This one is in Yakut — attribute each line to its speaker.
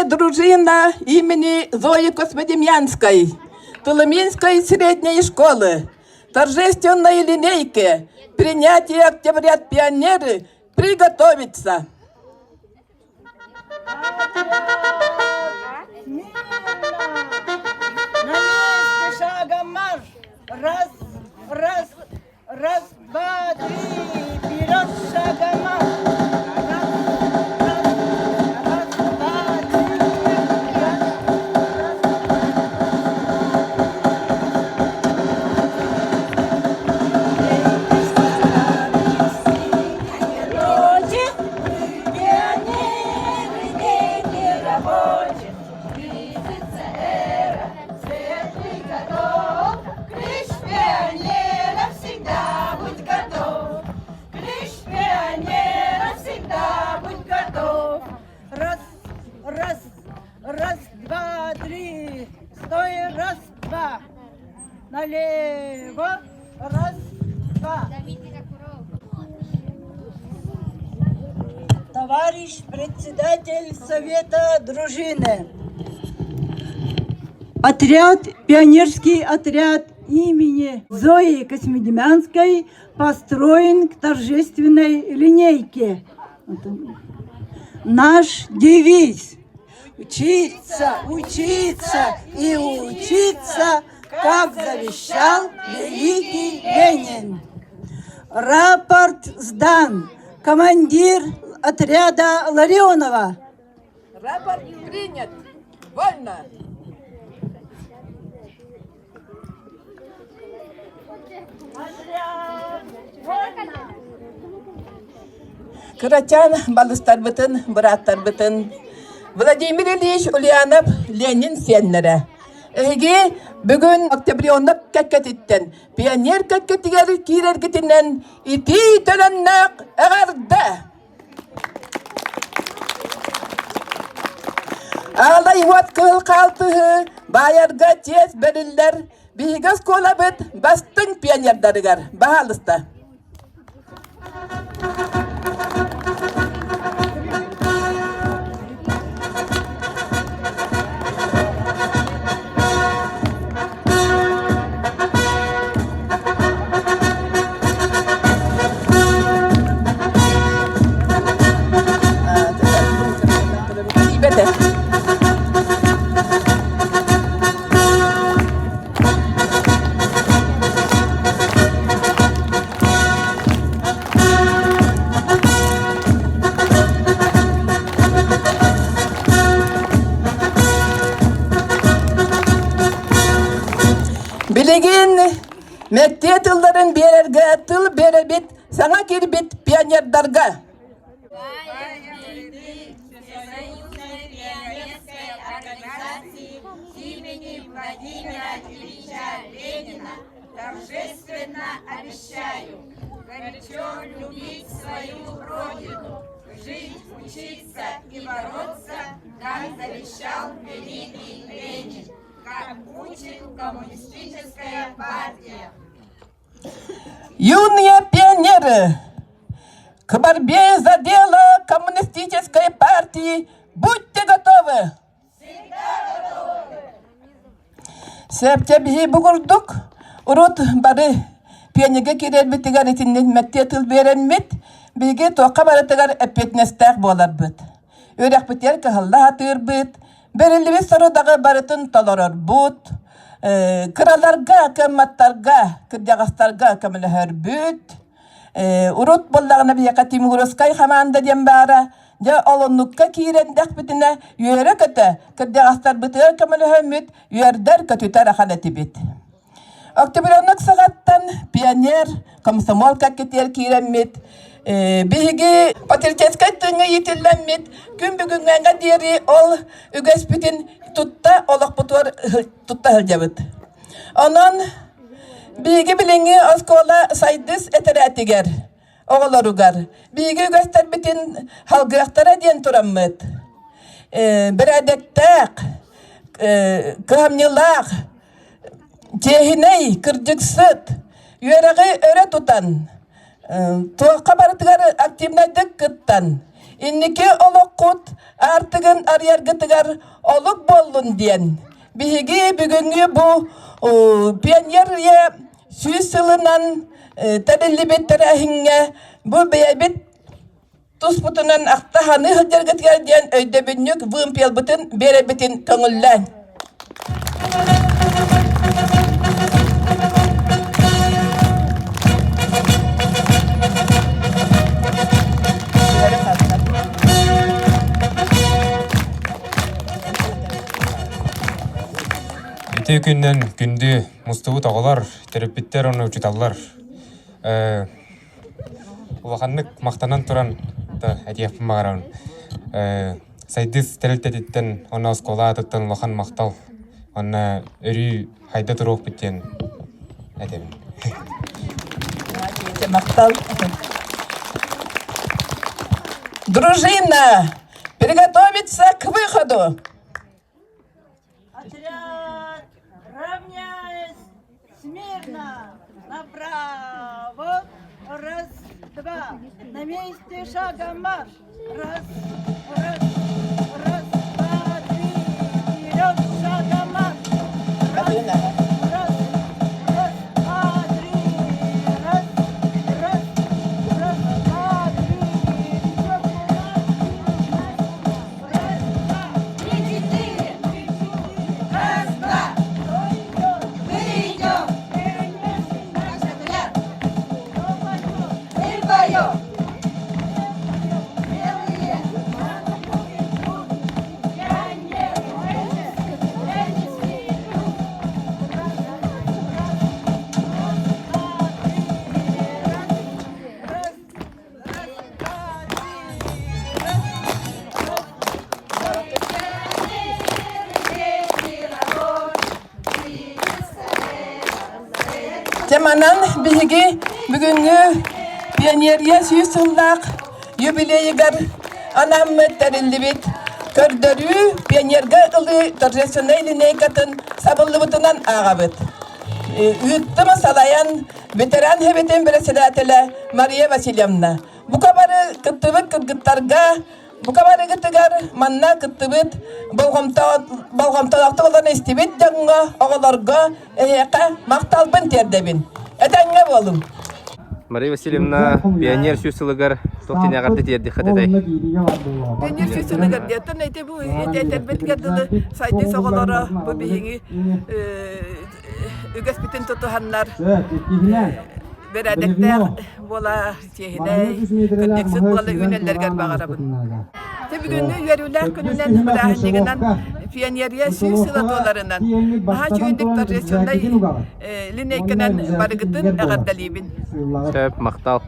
Speaker 1: Пионерская дружина имени Зои Космодемьянской Тулуминской средней школы торжественной линейке принятие октябрят пионеры приготовиться.
Speaker 2: На месте шагом марш! Раз, раз, раз, два, три, вперед шагом марш! Раз, раз, раз, два, три, раз, раз. Пионеры, дети рабочих, близится эра светлых годов. Клич пионера всегда будь готов. Клич пионера всегда будь готов. Раз, раз, раз, два, три. Стой, раз, два. Налево, раз, два. Товарищ председатель Совета дружины. Отряд, пионерский отряд имени Зои Космодемьянской построен к торжественной линейке. Наш девиз Учиться, учиться и учиться, как завещал великий Ленин. Рапорт сдан. Командир отряда Ларионова.
Speaker 1: Рапорт принят. Вольно. Кырачаан балыстарбытын, бырааттарбытын Владимир Ильич Ульянов Ленин сиэннэрэ. Эһиги бүгүн октябренок кэккэтиттэн пионер кэккэтигэр киирэргитинэн итии төлөннөөх эҕэрдэ! Аалай уот кыһыл хаалтыһы баайарга чиэс бэриллэр биһиги оскуолабыт бастыҥ пионердарыгар баһаалыста. Тиийбэтэ. Билигин мэктиэ тылларын биэрэргэ тыл биэрэбит саҥа киирбит пионердарга.
Speaker 3: Пионерской организации имени Владимира Ильича Ленина торжественно обещаю горячо любить свою Родину, жить, учиться и бороться, как завещал великий Ленин, как учит коммунистическая партия.
Speaker 1: Юные пионеры, к борьбе за дело коммунистической партии будьте готовы! Сөптөбүһи бугурдук урут бары пианига киирэрбитигэр итинник мэктиэ тыл биэрэммит, биһиги туохха барытыгар эппиэтинэстээх буоларбыт. Үөрэхпитигэр кыһалла сатыырбыт, бэриллибит сорудаҕы барытын толорорбут, кыраларга, кыамматтарга, кырдьаҕастарга көмөлөһөрбүт. Урут буоллаҕына биһиэхэ Тимуровскай хамаанда диэн баара. Дьэ, ол оннукка киирэн дэхпитинэ үөрэ-көтө, кырдьаҕастарбытыгар көмөлөһөммүт, үөрдэр-көтүтэр ахан этибит. Октябренок саҕаттан пионер, комсомол кэккэтигэр киирэммит, биһиги патриотическай тыыҥҥа иитиллэммит, күн бүгүҥҥэ диэри ол үгэспитин тутта олохпутугар тутта сылдьабыт. Онон биһиги билиҥҥи оскуола сайдыс этэрээтигэр оҕолоругар биһиги үгэстэрбитин халгыахтара диэн тураммыт, бэрээдэктээх, кыһамньылаах, Чиэһинэй, кырдьыксыт, үөрэҕи өрө тутан, туохха барытыгар активнайдык кыттан, Инники олоххут аартыгын арыйаргытыгар олук буоллун диэн биһиги бүгүҥҥү бу пионер 100 сылынан тэриллибит тэрээһиҥҥэ бу бэйэбит туспутунан ахта-саныы сылдьаргытыгар диэн өйдөбүнньүк вымпелбытын биэрэрбитин көҥүллээн.
Speaker 4: Ити күннэн күндү мустубут оҕолор, төрөппүттэр уонна учууталлар Улаханнык махтанан туран да этиэхпин баҕарабын. Сайдыс тэрилтэтиттэн уонна оскуола аатыттан улахан махтал. Уонна өрүү хайда туруохпут диэн этэбин.
Speaker 1: Махтал. Дружина, приготовиться к выходу.
Speaker 2: Отряд, равняйсь, смирно, направо, раз, два, на месте шагом марш, раз, раз, раз, два, три, вперед, шагом марш, раз, раз, раз, два, три, раз, раз, раз, два, три, вперед, раз, два, три, четыре, раз, два, мы идем, наш отряд, мы поем, белые,
Speaker 1: Дьэ манан биһиги бүгүҥҥү пионерия 100 сыллаах юбилейыгар анаммыт тэриллибит көрдөрүү пионерга ылыы торжественнай линейкатын сабыллыбытынан ааҕабыт. Ыыттым салайан ветеран хэбитин председателэ Мария Васильевна. Бука бары кыттыбыт кыргыттарга, бука барыгытыгар манна кыттыбыт болҕомтолоохтук олорон истибит дьоҥҥо, оҕолорго эһиэхэ махталбын тиэрдэбин. Этэҥҥэ буолуҥ!
Speaker 5: Мария Васильевна, пионер сүүс сылыгар туох диэн эҕэрдэ тиэрдиэххэ этэй?
Speaker 1: Пионер сүүс сылыгар диэтэн ити бу этэрбитигэр дылы сайдыс оҕолоро бу биһиги үгэспитин тутуһаннар бэрээдэктээх буола чиэһинэй, кырдьыксыт буола үүнэллэригэр баҕарабын. Дьэ бүгүҥҥү үөрүүлээх күнүнэн бырааһынньыгынан пионерия 100 сыла туоларынан наһаа үчүгэйдик торжественнай линейканан барыгытын эҕэрдэлиибин.
Speaker 5: Сөп, махтал.